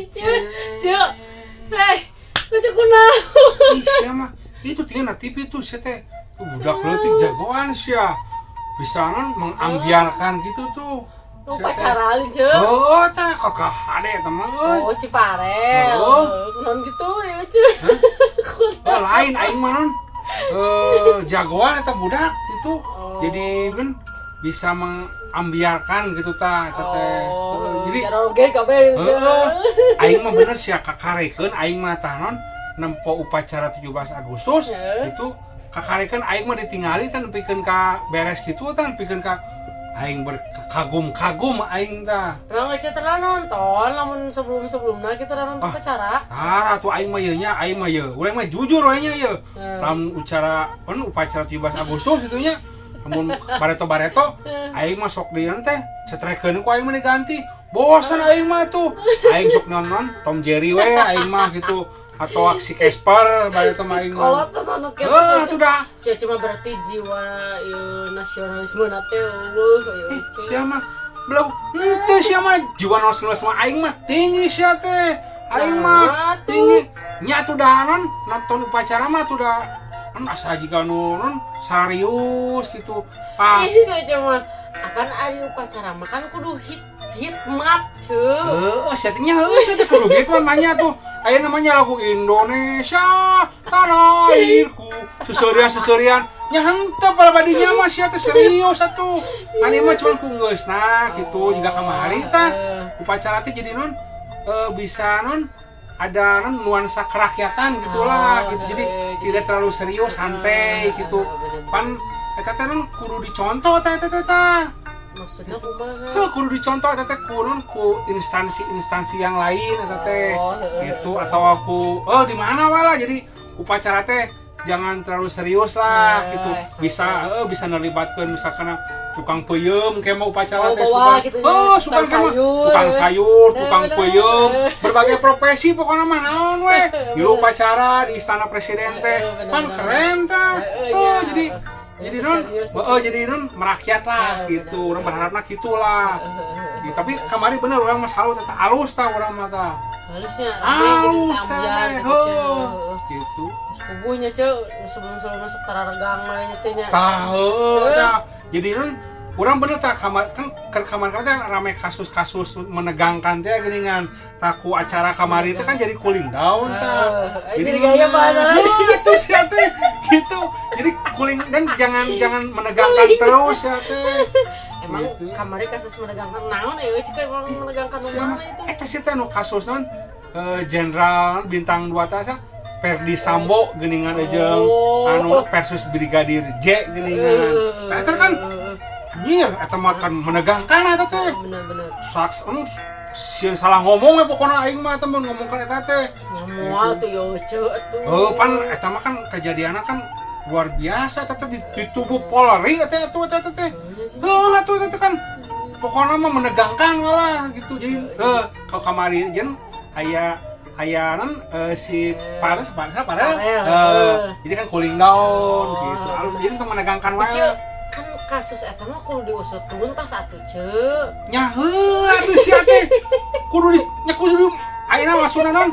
Ceu. Hei, lucu kunaon? Ih, sia mah itu tinggal na TV tuh sia teh. Tuh, budak leutik jagoan sia. Bisa non mengambyarkan gitu tuh. Lu pacaran, Ceu. Oh, tah kok hade eta mah euy. Oh, si Farel. Oh. Kunaon gitu ya, Ceu? Oh, lain aing mah non. Jagoan eta budak gitu. Jadi kan bisa mengambyarkan gitu tah eta teh. Oh, Heeh, jadi jadi kabeh, Ceu. heeh, aing mah bener sia kakarekeun aing mah tah non nempo upacara 17 Agustus itu kakarekeun aing mah ditingali tah nepikeun ka beres gitu tah, nepikeun ka aing berkagum-kagum aing tah. Emang Ceu terlalu nonton, lamun sebelum-sebelumnya kita udah nonton Ah. upacara. Tara tuh aing mah ieu nya, aing mah ieu. Urang mah jujur we nya ieu. Lamun ucara kan upacara 17 Agustus itu nya, lamun bareto-bareto aing mah sok di teh cetrekeun ku aing mah diganti. Bosan aing mah tuh. Aing sok nonton Tom Jerry we aing mah gitu atau aksi Casper bareto mah aing Sekolah mah. tuh anu kitu. Heuh, tuh dah. Sia cuma berarti jiwa ieu nasionalisme na teh euweuh ieu. Eh, sia mah belum henteu, sia mah jiwa nasionalisme aing mah tinggi sia teh. Aing mah Nah, tuh. tinggi. Nya tuh dah non nonton upacara mah tuh dah kan asa jiga nu non serius gitu. Ah, Ih, sia cuma apaan ari upacara mah kan kudu hit hikmat, Ceu. Heeh, sia teh nya heueuh sia teh kudu gitu namanya tuh. Aya namanya lagu Indonesia Tanah Airku. Seserian-seserian nya henteu pada badinya mah sia teh serius atuh. Ani mah cuman ku geusna gitu juga kamari tah. Upacara teh jadi non bisa non ada non nuansa kerakyatan gitulah Oh, gitu. Jadi tidak terlalu serius, santai gitu. Pan eta teh non kudu dicontoh teh eta teh tah. Maksudnya kumaha? Tuh kudu dicontoh eta teh kudu ku instansi-instansi yang lain eta teh Oh, heeh, gitu atau aku oh di mana lah, jadi upacara teh jangan terlalu serius lah gitu, bisa bisa nelibatkan misalkan tukang peuyeum kayak mau upacara Oh, teh bawa suka gitu ya, oh suka tukang kayak mah sayur. Tukang sayur, tukang peuyeum, berbagai profesi pokoknya mah naon we di upacara di Istana Presiden teh pan keren tah. Oh, jadi jadi Itu non serius. Oh, jadi non merakyat lah gitu, orang berharapnya gitulah gitu. Tapi kamari bener urang mah salut teh, alus tah urang mah tah. Halusnya Alus teh ambyar teh gitu, Ceu. heuh gitu. Sepupunya, Ceu, sebelum sebelum masuk tararegang mah nya, Ceu, nya. Tah heuh tah, jadi non urang bener tah kamar kan ke kamar kamar teh rame kasus-kasus menegangkan teh geuningan tah, ku acara kamari teh kan jadi cooling down tah. Jadi gaya padahal. Heuh, itu sih teh gitu, jadi cooling dan jangan jangan menegangkan terus ya teh. Emang Gitu. kamari kasus menegangkan naon ya, Ceu, emang menegangkan nu Siapa? mana itu? Eta sih teh nu kasus non jenderal bintang 2 teh asa Ferdy Sambo geuningan jeung anu versus Brigadir J geuningan. Tah eta kan anjir eta mah kan menegangkan eta teh. Bener-bener. Saks anu sieun salah ngomong ya pokoknya aing mah eta mun ngomongkan eta teh. Nya moal tuh yo, Ceu, atuh. Oh, pan eta mah kan kejadianna kan luar biasa eta teh di tubuh Polri eta atuh eta teh. Iya sih. Heuh atuh eta teh kan pokoknya mah menegangkan lah gitu. Jadi ke kamari jeung aya aya non si Pares Pares Pares Farel, heeh. Jadi kan cooling down gitu halus, jadi untuk menegangkan wae. Ceu, kan kasus eta mah kudu diusut tuntas atuh, Ceu. Nya heuh atuh sia teh kudu di nya kudu ayeuna maksudna non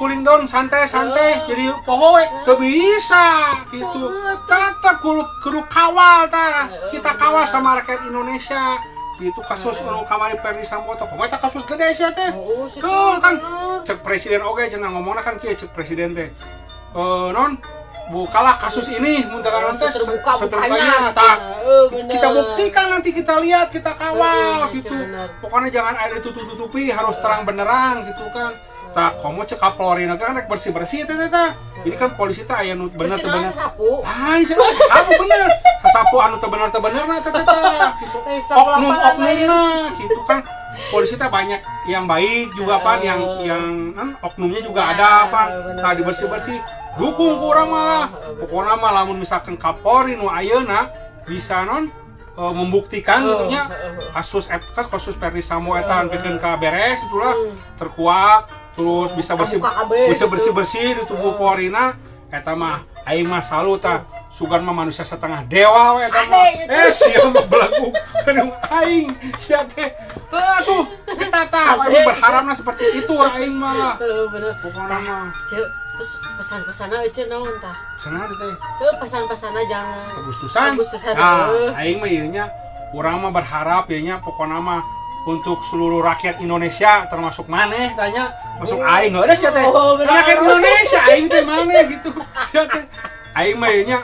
cooling down santai-santai jadi poho we teu bisa gitu, tetap kudu kudu kawal tah, kita kawal sama rakyat Indonesia gitu. Kasus anu kamari Ferdy Sambo teh kumaha eta, kasus gede sia teh. Oh, si Tuh, Ceu, kan bener. Cek presiden oge cenah ngomongna kan kieu, cek presiden teh non bukalah kasus ini mun teu non teh Seterbuka seterbukanya, bukanya, tah. Bener. Kita buktikan nanti, kita lihat, kita kawal gitu. Pokoknya jangan ada tutup-tutupi, harus terang benderang gitu kan. Tak komo cek Kapolri kan rek bersih-bersih teh teh tah. Jadi kan polisi teh aya nu bener Bersih teu naon, bener. sasapu? Ah, saya sasapu bener. Sasapu anu teu bener teu bener nah teh teh tah gitu. Eh, sapu Oknum lapangan oknumna gitu kan. Polisi teh banyak yang baik juga pan, yang kan oknumnya juga ada pan. Tah dibersih-bersih dukung ku urang malah. Pokoknya mah lamun misalkan Kapolri nu ayeuna bisa non membuktikan gitu nya kasus et, kan kasus Ferdy Sambo eta pikeun ka beres itulah terkuak terus bisa bersih Kabuka kabeh bisa gitu. Bersih-bersih di tubuh Polrina eta mah aing mah salut tah. Sugan mah manusia setengah dewa we eta mah. Ade, gitu. Eh, sia mah belagu anu aing sia teh. Heuh tuh, eta tah aing berharapna seperti itu aing mah. Heeh, bener. Pokokna mah. Ceu, terus pesan-pesanna Ece naon tah? Cenah teh. Heuh, pesan-pesanna jangan Agustusan. Agustusan. Nah, heuh. Aing mah ieu nya, urang mah berharap ieu nya, pokokna mah untuk seluruh rakyat Indonesia, termasuk maneh tanya, masuk aing heuh sia teh. Oh, bener. Rakyat Indonesia aing teh maneh gitu. Sia teh. Aing mah ieu nya,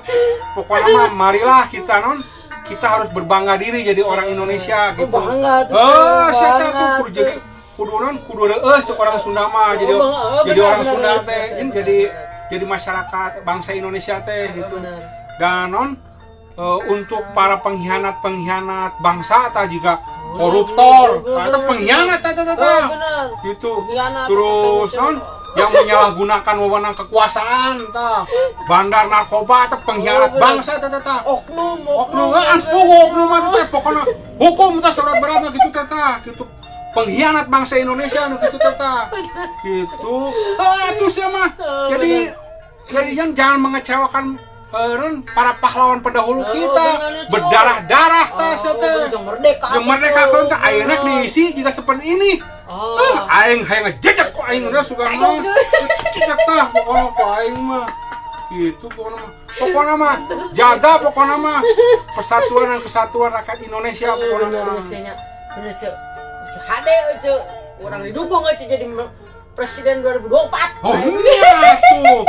pokokna mah marilah kita non, kita harus berbangga diri jadi orang Indonesia gitu. Bangga tuh, Oh, Ceu, sia teh tuh bangga kudu jadi kudu non, kudu reueus seorang Sunda mah jadi Oh, bangga. Oh, jadi bener, orang bener, Sunda bener, teh bener, ini bener, jadi bener. jadi masyarakat bangsa Indonesia teh gitu. Dan non, untuk para pengkhianat-pengkhianat bangsa atau juga koruptor bener, atau bener, pengkhianat tah tah tah, Oh, tah. bener. Gitu. Pengkhianat, Terus atau non, yang menyalahgunakan wewenang kekuasaan tah, bandar narkoba atau pengkhianat Oh, bener. bangsa tah tah tah. Oknum, Oknum, eh, anspuh oknum mah teh, pokoknya hukum tah seberat-beratnya gitu teh tah gitu, pengkhianat bangsa Indonesia nu gitu teh tah gitu. Ah, itu sih mah. Oh, Jadi jangan jangan mengecewakan non, para pahlawan pendahulu Oh, kita bener, Cuk. berdarah-darah tah Oh, sia teh. bener, merdeka Yang merdeka tuh, kan teh ayeuna Bener. diisi juga seperti ini. Oh. Ah, aing hayang ngejejek kok aing udah suka Kagok, mah. cuy. Jejek tah pokoknya kok aing mah. Gitu pokoknya mah. Pokoknya mah jaga, pokoknya mah persatuan dan kesatuan rakyat Indonesia Oh, pokoknya bener mah. Ece nya. Bener, Ceu. Ece hade Ece. Urang didukung Ece jadi presiden 2024. Oh iya tuh.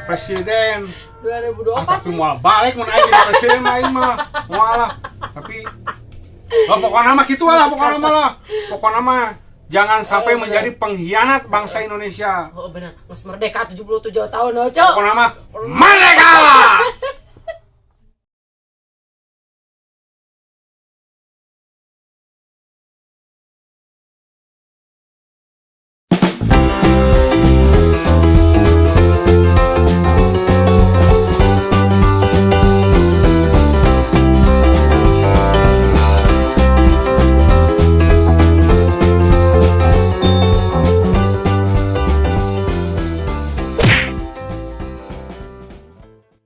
Presiden. 2024 Ah, tapi sih. moal balik mun aing jadi presiden mah aing mah. Moal lah. Tapi oh, pokoknya mah gitu lah, pokoknya mah lah. Pokoknya mah jangan sampai Oh, bener. menjadi pengkhianat bangsa Indonesia. Oh bener, geus merdeka 77 tahun Ece. Pokoknya mah merdeka.